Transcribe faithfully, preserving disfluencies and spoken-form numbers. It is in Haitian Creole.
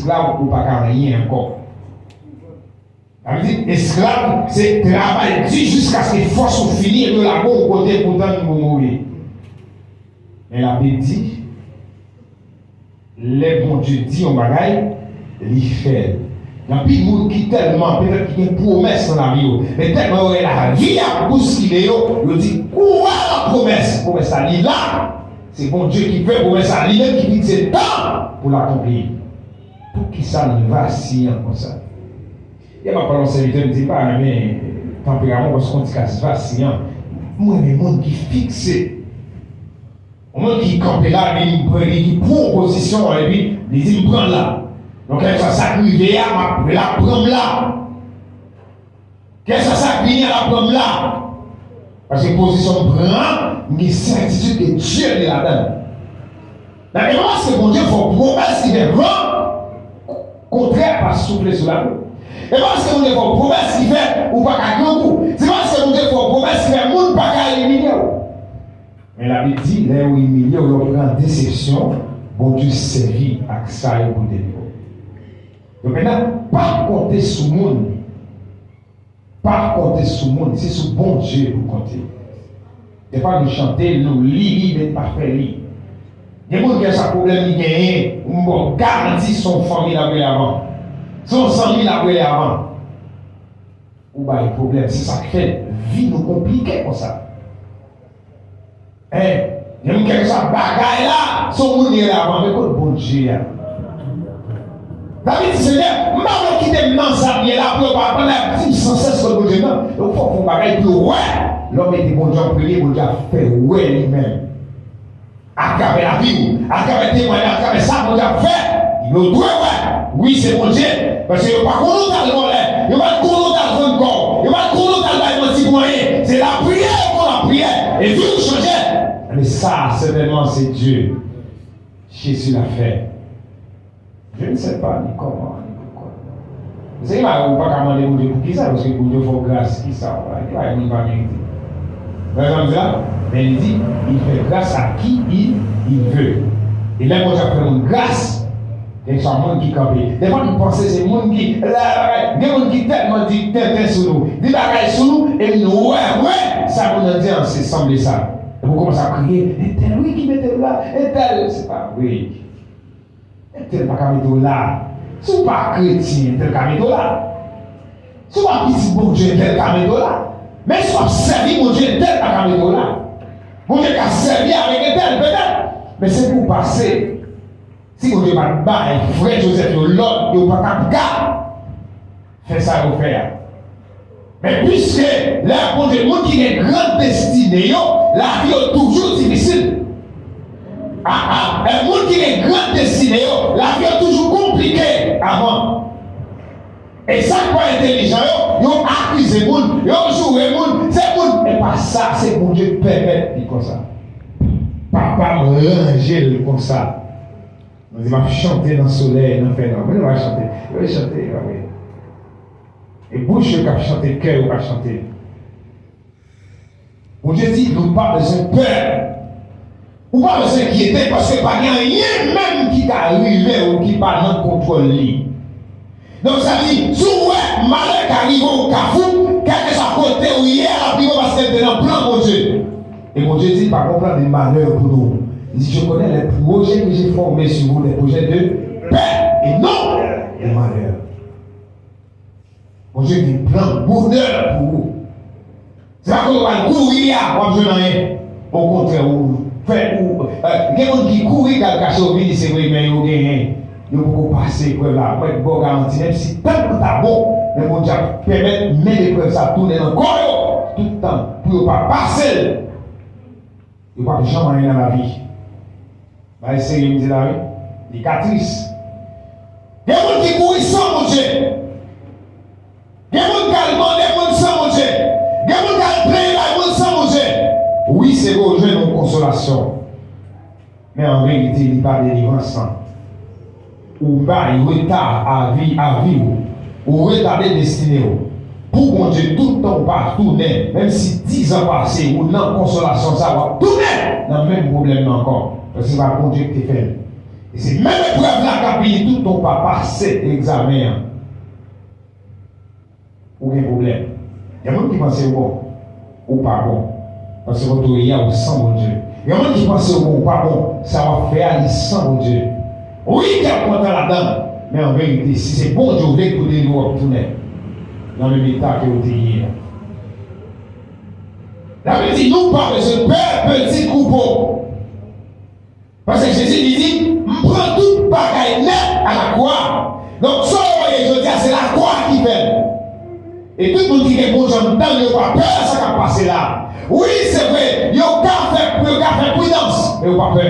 esklav, ou pa ka anyen ankò. Sa vle di, esklav, se travay di jiskaske fòs ou fini, epi yo lage w kote pou tann ou mouri. Men Labib di, lè Bondye di yon bagay, li fè l. Gen anpil moun ki tèlman, petèt ki gen pwomès nan lavi yo, men tèlman yo wè lavi ap bouskile yo, yo di, kwè nan pwomès, pwomès la, li la, se Bondye ki fè pwomès la, li menm ki fikse tan pou l akonpli. Poukisa nou vasiyan konsa? Yè m ap pale yon sèvitè, m di m pa renmen tanperaman w paske w ti ka vasiyan. M renmen moun ki fikse. Yon moun ki kanpe la, li pran, li, li pran yon pozisyon, epi li di m pran l la. Donk, kèlkeswa sa k rive a, m ap, l ap pran m la. Kèlkeswa sa k vini a, l ap pran m la. Paske pozisyon m pran an, m gen sètitid ke Dye te ladan l. Men e pa paske Bondye fè w pwomès ki fè van kontrè pa soufle sou lavi w. E pa paske Bondye fè w pwomès ki fè ou pa ka grangou. Se pa paske Bondye fè w pwomès ki fè moun pa ka ilimine w. Men Labib di, lè yo imilye w, lè w pran desepsyon, Bondye sèvi ak sa yo pou delivre w. Donk, mentnan, pa konte sou moun. Pa konte sou moun, se sou Bondye pou konte. Dèfwa nou chante l, nou li li, men n pa fè li. Gen moun gen sa pwoblèm li genyen, m ba w garanti se yon fanmi l ap rele avan. Se yon zanmi l ap rele avan. Ou bay pwoblèm, se sa k fè vi nou konplike konsa. Hein, menm kèlkeswa bagay la, se yon moun li rele avan, men kot Bondye a? David di, Senyè, m pa vle w kite m nan sa m ye la, pou yo pa pandan y ap di m sansès kot Bondye m nan. Donk, fò w fè yon bagay pou yo wè. Lè w mete Bondye an premye, Bondye ap fè wè li menm. Atravè lavi w, atravè temwayaj, atravè sa Bondye ap fè, yo dwe wè. Wi, se Bondye. Paske yo pa konn ou t al vòlè, yo pa t konn ou t al vann kò w, yo pa t konn ou t al bay manti pou anyen. Se lapriyè yo konn lapriyè. E vi w chanje. Men sa, sètènman, se Dye. Jezi l ap fè. Je ne sais pas ni comment ni pourquoi. Se imaj ou pa ka mande Bondye poukisa, paske Bondye fè w gras, kisa w pa, ki bagay moun pa merite. Wè sa m di la? Men li di, il fait grâce à qui il, il veut. E lè Bondye ap fè moun gras, gen sa moun ki kanpe. Dèfwa nou panse se moun ki la, la, la, gen moun ki tèlman di tenten sou nou, di bagay sou nou, e nou wè vre sa moun nan di an se sanble sa. Epi w kòmanse ap kriye, entèl wi ki mete m la, entèl, se pa vre. Entèl pa ka mete w la. Si w pa kretyen, entèl ka mete w la. Si w pa pitit Bondye, entèl ka mete w la. Men si w ap sèvi Bondye, entèl pa ka mete w la. Bondye ka sèvi avèk entèl, petèt. Men se pou w pase. Si Bondye pa t bay frè Jozèf yo lòd, yo pa t ap ka fè sa yo fè a. Men piske lè Bondye, moun ki gen gran destine yo, lavi yo toujou difisil. A, a, e moun ki gen gran destine yo, lavi yo toujou konplike avan. E sa k pa entèlijan yo, yo akize moun, yo joure moun, se moun. E pa sa, se Bondye k pèmèt li konsa. Papa m ranje l konsa. Nou di, m ap chante nan solèy, nan fènwa. Men nou pa chante. Yo chante, pa vre. E bouch yo k ap chante, kè yo pa chante. Bondye di, nou pa bezwen pè. Ou pa bezwen enkyete, paske pa gen anyen menm ki ka rive w ki pa nan kontwòl li. Donk, sa vle di, si w wè malè ka rive w kafou, kèlkeswa kote w ye a, l ap rive w paske l te nan plan Bondye. E Bondye di, pa gon plan de malheur pour nous. Il dit, je connais les projets que j'ai formés sur vous, des projets de paix et non de malheur. Bondye gen plan bonè pou ou. Se pa kote w al kouri a, w ap jwenn anyen. Okontrè, ou fè, ou, eh, gen moun ki kouri k al kache, yo vini, se vre, men yo genyen. Yo poko pase eprèv la. Mwen ba w garanti, menm si tan nan ta bon, men Bondye ap pèmèt menm eprèv sa tounen nan kò yo, tout tan, pou yo pa pase l. Yo p ap janm anyen nan lavi. Bagay serye m di la wi. Li ka tris. Gen moun ki kouri san Bondye. Gen moun k al mande moun san Bondye. Gen moun k al plenyen bay moun san Bondye. Wi, se vre, ou jwenn yon konsolasyon. Men an verite, li pa delivrans lan. Ou bay reta a vi, a vi w. Ou retade destine w. Pou Bondye, tout tan ou pa tounen, menm si diz an pase, ou nan konsolasyon sa, w ap tounen nan menm pwoblèm nan ankò. Paske se pa Bondye ki te fè l. Se menm eprèv la k ap vini tout tan w pa pase egzamen an. Ou gen pwoblèm. Gen moun ki panse w bon, ou pa bon. Paske kote w ye a, ou san Bondye. Gen moun ki panse w bon, ou pa bon. Sa w ap fè a, li san Bondye. Wi, kè w kontan ladan l. Men an verite, si se Bondye w vle koute li, w ap tounen nan menm eta ke w te ye a. Labib di nou pa bezwen pè peti twoupo. Paske Jezi li di, m pran tout bagay nèt a lakwa. Donk, sa w voye jodi a, se lakwa ki fè l. E tout moun ki gen bon jan tann, yo pa pè sa k ap pase la. Wi, se vre, yo ka fè, yo ka fè pridans, men yo pa pè.